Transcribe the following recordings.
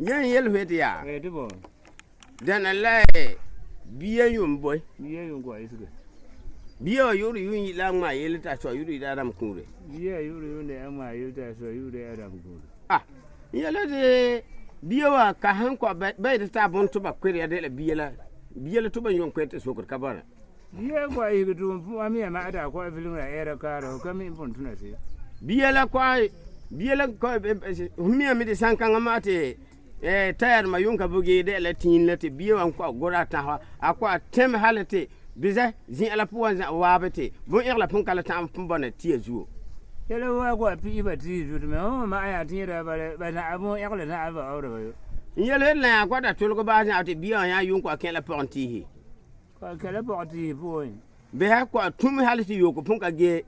Yẽ n yel fo tɩ yaa, dɛna la bia yʋʋn boe. Bia wã yʋ'ʋrɛ yʋʋn yi la a ŋmaa yelle tɩ a sɔ yʋ'ʋrɛ yɩ Adam kũure. A n yele tɩ bia wã ka sẽn kɔ ba yetɩ tɩ a bõn-tʋba koɛrya de la bia la, bia la tʋba n yʋʋn koɛ tɩ sokre ka bɔna. Bia la kɔa bia la kɔa f miame tɩ sãn-kãngã maa tɩ tayadẽma yʋʋn ka bo gee dɛ la tĩin la tɩ bia wã n kɔa gʋra a tãsga a kɔa tẽm halɩ tɩ bɩsɛ zẽ'a la pʋgã zã waabe tɩ bõn-ẽgla põn ka la tãm n bɔna tia zuo. Yɛla wa kɔa pi'iba tia zuo tɩ me fõn ma'a yaa tẽeda bala ba zã'a bõn-ẽgla zã'a ba ɔbra ba yo. N yele la yã kɔa da tʋlg baa zã'a tɩ bia wã yã yʋʋn kɔa kẽ la pɔgẽtiisi. Kɔa kẽ la pɔgẽtiisi pʋgẽ. Bɩsɛ kɔa tũm halɩ tɩ yooko põn ka gee.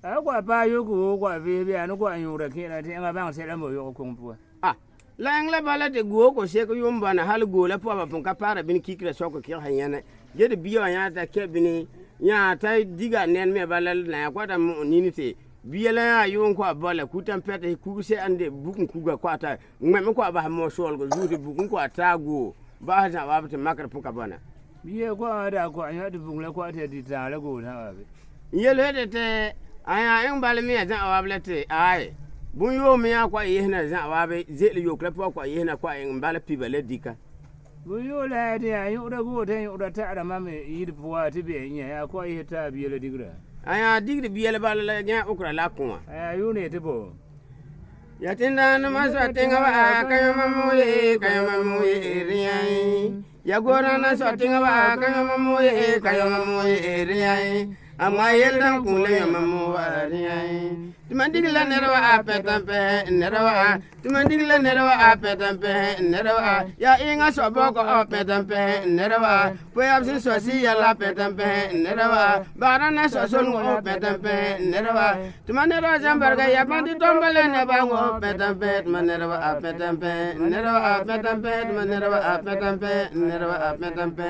A kɔa paa yooko woo kɔa veese bɩ a ni kɔa yõorã kẽ'era tɩ ẽŋa bãng sɛla n bo yɔg kõŋ pʋgẽ. A La ẽŋ la bala tɩ gooko sek yʋʋn bɔna hal goo la pʋga ba põn ka paara bĩni kikra sɔkɔ kẽgsa yẽne. Ge tɩ bia wã yãa ta kẽ bĩni yãa ta diga a nẽn me bala la yã kɔa ta mõ'o nini tɩ bia la yãa yʋʋn kɔa bɔla kutãn-pɛtɩ kug-sɛ'a n de bug n kuga kɔa ta ŋmɛme kɔa bas mõ-soolgo zuo tɩ bug n kɔa taa goo bas zã wa tɩ makrã põn ka bɔna. Bia kɔa wã daa kɔa yõ tɩ bug la kɔa tɩ a di tãag la goo zã wa bɛ. N yele tɩ a yã ẽŋ bala mẽ zã wa la tɩ aai, bõn-yoog me yã kɔa yesna zã wa bɛ ze'ele yok la pʋga kɔa yesna kɔa ẽŋ n bala piba la dika. Bõn-yoog la yaa tɩ yaa yõ'ora goo tɩ a yõ'ora ta'ara mam yiri pʋga tɩ bɩ a ĩyã yaa kɔa yese tɩ a bia la digra. A yã digd bia la bala la yã okra la a kõ wã. A yaa yʋʋn yetɩ bɔ? Ya tẽn-dãandmã soa tẽŋa wa ka yõma mo ye ka yõma mo ye rẽ Ya gorana soa tẽŋa wa ka yõma mo ye ka yõma mo ye rẽ A ŋma yel-dãmb kũu la yõma mo wa rẽ Tɩ mam dig la ned wa a pɛtã-pɛ ned wa Tɩ mam dig la ned wa a pɛtã-pɛ ned wa Yaa ẽnga soa baoogã pɛtã-pɛ ned wa Pʋyab sẽn soa sɩ la pɛtã-pɛ ned wa Bagrã na soa solengã pɛtã-pɛ ned wa Tɩ mam ned wa zãmbarga ya bãnd tõmba la nebã wã pɛtã-pɛ tɩ mam ned wa a pɛtã-pɛ ned wa a pɛtã-pɛ tɩ mam ned wa a pɛtã-pɛ ned wa a pɛtã-pɛ.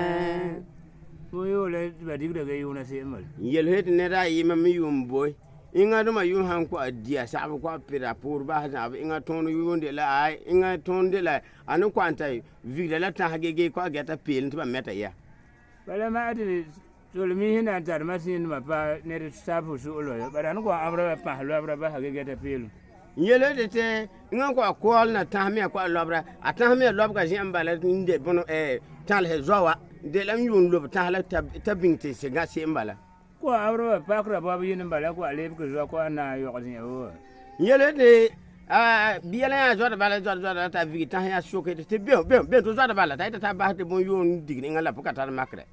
Bõn-yoog la tɩ ba digda ge yʋʋna se'em bala. N yelse tɩ ned a ayɩma me yʋʋn boe ẽŋa dõma yʋʋn sãn kɔ a dia sagb kɔ a pɩra poor bas zãab ẽŋa tõod yʋʋn de la aai ẽŋa tõod de la a ne kɔ n ta vigda la tãs ge gee kɔ a gɛta peelem tɩ ba mɛta ya. Bala ma'a tɩ solemiisi na n tari masĩndõma paa ned saafo so'olʋm wa, ba daan kɔ'ɔn ãbra ba pãs lɔbra basa ge gɛta peelem. N yele tɩ tɩ ẽŋa n kɔ a koɔl na tãs me kɔ a lɔbra, a tãs me lɔbga zẽ'am bala n de bõn tãlsɛ zoa wa, de la n yʋʋn lob tãs la t'a bĩŋ tɩ sɩ gã se'em bala. Kɔ a ãbra ba pakra bɔb yĩn n bala kɔ a lebge zoa kɔ a naag yɔg zẽ'a woo. N yele tɩ bia la yã zoada bala zoada zoada t'a vigi tãs yã soke tɩ bẽ bẽ bẽ tɩ zoada bala t'a yetɩ t'a basɛ tɩ bõn-yoon digd ẽŋa la pʋg ka tar makrɛ.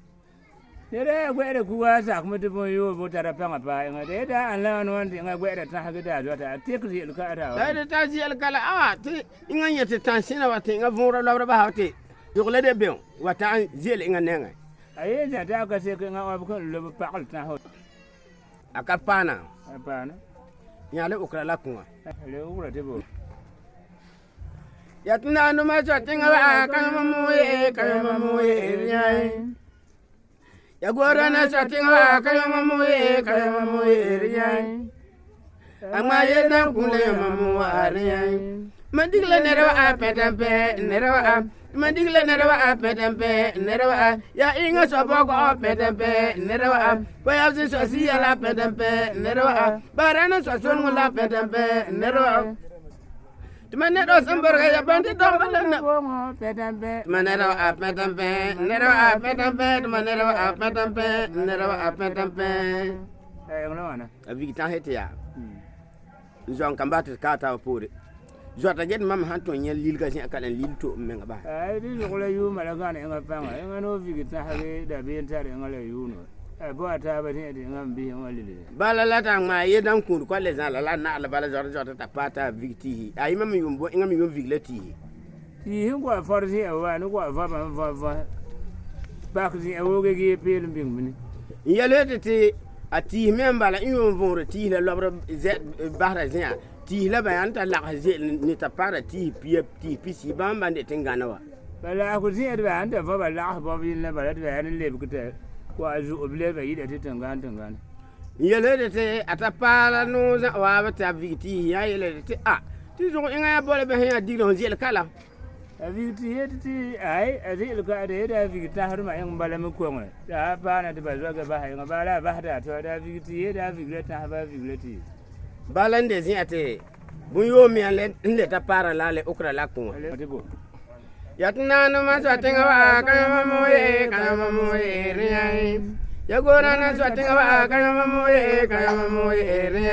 Nẽra yaa gbɛ'ɛra kuga a sakme tɩ bõn-yoog bʋ tara pãŋa paa ẽŋa tɩ ya daa ãn la wãn wãn tɩ ẽŋa gbɛ'ɛra tãs ge tɩ a zɔta a tek ze'ele ka a t'a yetɩ t'a ze'ele ka la a tɩ ẽŋa yẽ tɩ tãn-sẽna wa tɩ ẽŋa võora lɔbra basa tɩ yʋgla de bẽ wa tã n ze'ele ẽŋa nẽŋẽ. A yee zã tɩ a ka sek ẽŋa ɔb kẽ lob pagl tãsgo. A ka paana. A paana. Yã le okra la kũa. Le okra tɩ bo. Ya tɩ naandõma zoa tẽŋa wa ka yõma mo ye ka yõma mo ye rẽ Ya gora na soa tẽŋa wa ka yõma mo ye ka yõma mo ye rẽ A ŋmaa yel na n kũ la yõma mo wa rẽ Mam dig la ned wa a pɛtã-pɛ ned wa Mam dig la ned wa a pɛtã-pɛ ned wa Yaa ẽŋa soa baoogã pɛtã-pɛ ned wa Pʋyab sẽn soa sɩya la pɛtã-pɛ ned wa Bagrã na soa solengã la pɛtã-pɛ ned wa Tɩ mam ned wa sẽn bɔrga ya bãnd tɩ dɔgba la na Tɩ mam ned wa a pɛtã-pɛ ned wa a pɛtã-pɛ tɩ mam ned wa a pɛtã-pɛ ned wa a pɛtã-pɛ A vig tãsɛ tɩ yaa n zao n ka bas tɩ kaa taaba poore zɔta ge tɩ mam sãn tõe yẽ lilga zẽ'a ka la n lil to m mẽŋa bas. Ay dɩ zʋg la yʋʋma la gãn ẽŋa pãŋa ẽŋa no vig tãsge dabeem tar ẽŋa la yʋʋno a bao a taaba zẽ'a tɩ ẽŋa n bɩs ẽŋa lilge. Bala la t'a ŋmaa ye dãn kũud kɔ le zãla la na'ar bala zɔta zɔta t'a paa t'a vig tiisi a yẽma me yʋʋn bo ẽŋa me yʋʋn vig la tiisi. Tiisi n kɔ a fɔr zẽ'a wa ni kɔ a vaba n vɔ vɔ pak zẽ'a woo ge gee peelem bĩŋ bini. N yele tɩ tɩ A tiis me n bala n yuun võor tiis la lɔbera basera zẽ'a tiis la ba yaa n ta lags ze'ele ne ta paara tiis pia tiis pisi bãmb ban de tẽn-gãna wã. Bala ku zẽ'e tɩ ba sãn ta võ ba lags bɔb yĩn la bala tɩ ba yaa ne lebg tɩ kɔ a zo'ob le ba yɩɩda tɩ tẽn-gãn tẽn-gãn. N yele tɩ a ta paala noor zã waab tɩ a vig tiis yã yele tɩ a tɩ zʋg ẽŋa yaa bɔla bɩ sẽn yaa digrã fõ ze'el kala. A vig tɩ yet tɩ ay a ze'el ka d a vig tãsdmã ẽng bala me koŋe tɩ a paana tɩ ba zoa ge basa ẽŋa bala la a basda a tɔ tɩ a vig tɩ yet a vigra tãsba a vigra tɩ. Bala n de zẽ'a tɩ bõn-yoom me n le ta paara la a le okra la kõ wã. Tɩ bo. Ya tɩ naanema soa tẽŋa wa ka yãmba mo ye ka yãmba mo ye rẽ ya gora na soa tẽŋa wa ka yãmba mo ye ka yãmba mo ye rẽ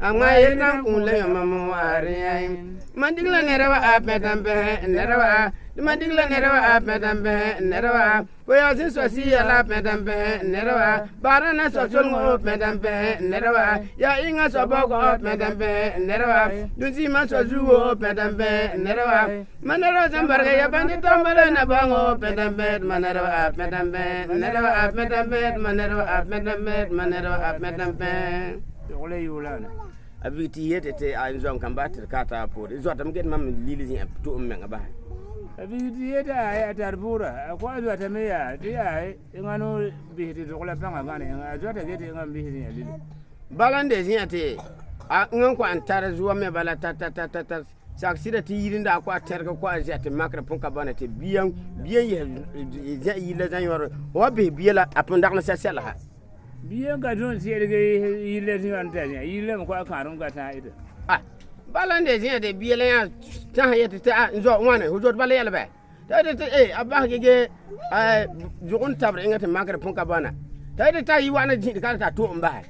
a ŋma yel nan kũun la yãmba mo wa rẽ ma dig la ned wa a pẽtã pẽ ned wa ma dig la ned wa a pẽtã pẽ ned wa fo yaa sẽn soa sɩɩ la a pẽtã pẽ ned wa baara na soa solgo pẽtã pẽ ned wa yaa ɩngã soa baoogɔ pẽtã pẽ ned wa dũnsɩɩmã soa zugo pẽtã pẽ ned wa ma ned wa sẽn barga ya bãnd tãmba la na bãngo pẽtã pẽ ma ned wa a pẽtã pẽ ned wa a pẽtã pẽ ma ned wa a pẽtã pẽ ma ned wa a pẽtã pẽ. Tʋg la yʋʋlana. A vig tɩ yetɩ tɩ a n zoam kãmba tɩ d ka taa poore zoatame get mam lil zẽ'a tʋ m menga basɛ. A vig tɩ yet a tar bʋʋra a kõ a zoatame yaa tɩ yaa ẽŋa no bɩs tɩ zʋg la pãngã gãne ẽŋa a zoata ge tɩ ẽŋa n bɩs zẽa lile. Bala n de zẽ'a tɩ a ẽŋa n kõ n tar zʋa me bala ta ta ta ta ta sak sɩda tɩ yir n daa kõ a tẽrg kõ a zẽa tɩ makrã põn ka bɔna tɩ bia bia n yes zẽ yir la zã yõor wa bɩs bia la a põn dag n sɛ-sɛlsa. Bia n ka tõe n seelg yir la zĩ t'a zẽa yir lame kõ a kãadem ka tã ɩta. A bala n de zẽ'a tɩ bia la yã tãs yetɩ tɩ a n zao wãne fo zot bala yɛl bɛ t'a yetɩ tɩ e a bas gege zʋg n tabr ẽŋa tɩ makrã põn ka bɔna t'a yetɩ t'a yɩ wa'ana zĩ'd ka t'a to n basɛ.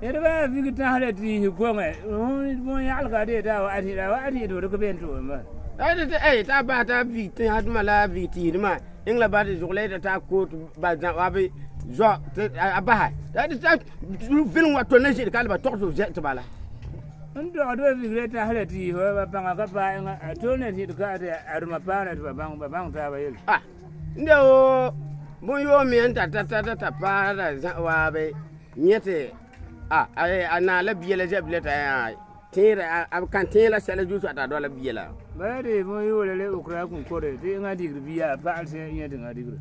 Ned ba vig tãsda tiis koŋe bõn yãglga de t'a wa tɩ la wa tɩ tɩ rɩk ben tʋ n bas. T'a yetɩ tɩ e t'a bas t'a vig tẽsdmã la a vig tiisdmã ẽng la bas tɩ zʋg la yetɩ t'a koot ba zã wa bɩ zao tɩ a basa t'a yetɩ t'a vɩleng wa tol na zĩ'd ka la ba tog tɩ zẽ tɩ bala. N dɔgd wa vigra tãsda tiis wa ba pãngã ka paa ẽŋa a tol na zĩd ka tɩ a rʋmã paana tɩ ba bãng ba bãng taaba yelle. A n de wo bõn-yoom me n ta ta ta ta ta paada zã waabe yẽ tɩ a a naa la bia la zɛb la t'a yaa tẽedã a kãn tẽeg la sɛla zusu a t'a doala bia la. Bala de bõn yoole le okra kũn kore tɩ ẽŋa digr bia a paal sẽn yẽ tɩ ŋa digra.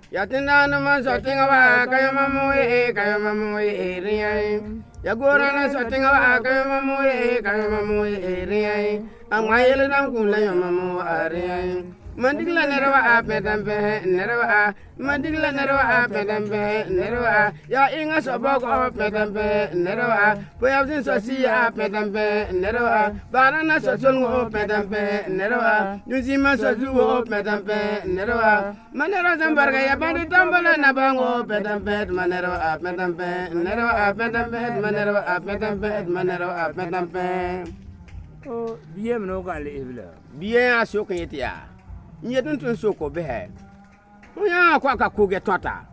Ya tɩ naanema soa tẽŋa wa ka yãmba mo ye ka yãmba mo ye rẽ ya gora na soa tẽŋa wa ka yãmba mo ye ka yãmba mo ye rẽ a ŋma yel nan kũun la yãmba mo wa rẽ ma dig la ned wa a pẽtã pẽ ned wa ma dig la ned wa a pẽtã pẽ ned wa yaa ɩngã soa baoogɔ pẽtã pẽ ned wa fo yaa sẽn soa sɩɩ a pẽtã pẽ ned wa baara na soa solgo pẽtã pẽ ned wa dũnsɩɩmã soa zugo pẽtã pẽ ned wa ma ned wa sẽn barga ya bãnd tãmba la na bãngo pẽtã pẽ ma ned wa a pẽtã pẽ ned wa a pẽtã pẽ ma ned wa a pẽtã pẽ ma ned wa a pẽtã pẽ. Bia me no kãn le la. Bia yaa sok n yetɩ yaa n yet n tʋ n soko bɩsɛ fõ yãa kõ ka ko ge tõta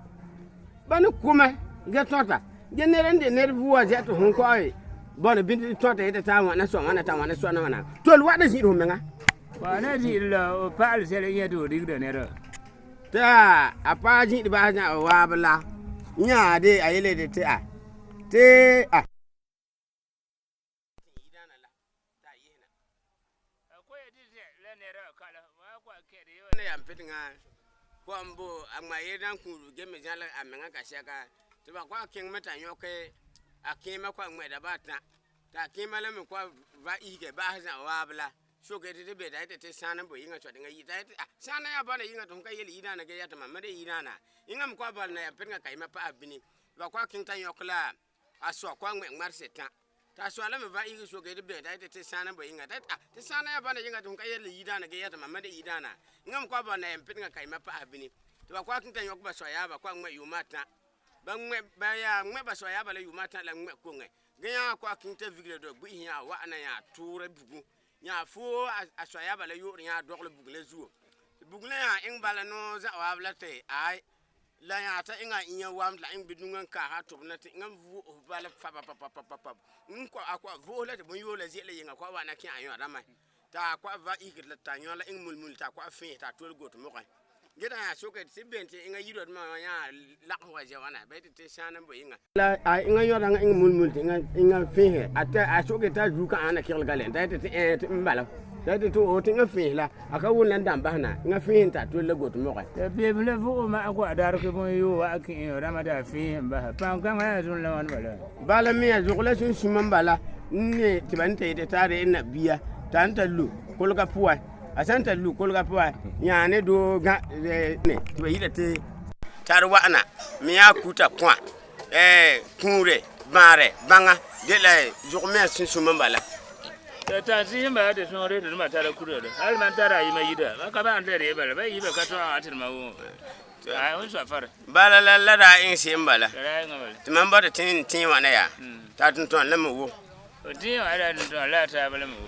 ba ne kʋme ge tõta ge ned n de ned vʋʋa zɛ tɩ fõn koe bõn bɩ tõta yetɩ t'a wãna soa wãna t'a wãna soa wãna tol wa'd zĩid fo menga. Wa na zĩid la paal sɛl yẽ tɩ f rigda neda. Tɩ a paa zĩid bas zã waab la yãade a yele tɩ a tɩ a kom bo a ŋma yel nan kũud ge me zãla a menga ka sɛka tɩ ba kõ a kẽngme t'a yõke a kẽemã kõ a ŋmɛda ba tã t'a kẽemã la me kõ va isge bas zã waab la soke tɩ tɩ be t'a yetɩ tɩ sãan n bo yɩngã soa tɩ yɩ t'a yetɩ a sãana yaa bãna yɩngã tɩ fõn ka yel yɩ-dãana ge yaa tɩ mam me de yɩ-dãana yẽngã me kõ a bal na yaa pɩdgã ka yɩmã paas bĩni ba kõ a kẽng t'a yõk la a soa kõ a ŋmɛ ŋmarse tã t'a soa la me va isg soke tɩ be t'a yetɩ tɩ sãan n bo yɩngã t'a yetɩ a tɩ sãana yaa bãna yɩngã tɩ fõn ka yel yɩ-dãana ge yaa tɩ mam me de yɩ-dãana yẽngã me kõ a bal na yaa pɩdgã ka yɩmã paas bĩni tɩ ba kõ a kẽng t'a yõk ba soa yaaba kõ a ŋmɛ yʋʋmã tã ba ŋmɛ ba yaa ŋmɛ ba soa yaaba la yʋʋmã tã la ŋmɛ koŋe ge yãa kõ a kẽng t'a vigra do gbɩs yãa wa'ana yãa tʋʋra bugu yãa foo a soa yaaba la yoor yãa dogl bug la zuo bug la yãa ẽng bala no zã waab la tɩ ay la yãa t'a ẽnga ĩyã wamd la ẽng bɩ dũngã n kaasa a tʋbna tɩ ẽngã voos bala fabapapapapap n kõ a kõ voos la tɩ bõn-yoola ze'ele yɩnga kõ a wa'ana kẽ a yõadame t'a kõ a va isgd la t'a yõ la ẽng mulmul t'a kõ a fẽes t'a tol got mogẽ. Ge t'a nya soke tɩ bẽn tɩ ẽŋa yidõdõma wã yãa lagsgã zɛ wãna ba yetɩ tɩ sãan n boe ẽŋa. La a ẽŋa yõdãngã ẽŋ mul-mul tɩ ẽŋa fẽesɛ a t'a a soke t'a zu-kã'a na kẽgelga lɛ t'a yetɩ tɩ ẽe tɩ m bala t'a yetɩ tɩ oo tɩ ẽŋa fẽes la a ka wʋn la n dãmb bas na ẽŋa fẽes n t'a tol la got mogɛ. Tɩ beem la vʋʋgmã a goa daar kɩ bõn-yoog wa a kẽ yõ rãmba tɩ a fẽes n basa. Pãn-kãngã yaa zũn la wãn bala? Bala mea zʋg la sũnsũm n bala n ne tɩ ba n ta yetɩ t'a re na bia t'a n ta lu kolga pʋa. A sãn ta lu kolga pʋa yãa ne doo gã ne tɩ ba yita tɩ tar wa'ana me yaa kuta kõa kũure bãarɛ bãŋa de la zʋg mea sũnsũm n bala. Tɩ tãnsɩs n bala tɩ sõor tɩ dõma tara kurã hal mam tara ayɩma yida ba ka bãng tɩ ree bala ba yiibã ka tõog tɩ dõma wʋm Bala la la daa eŋɛ se'em bala La daa eŋɛ bala. tɩ mam bɔta tɩ n tẽe wãna yaa t'a tẽntõn la me wo. Fo tẽe wã daa tẽntõn la a taaba la me wo.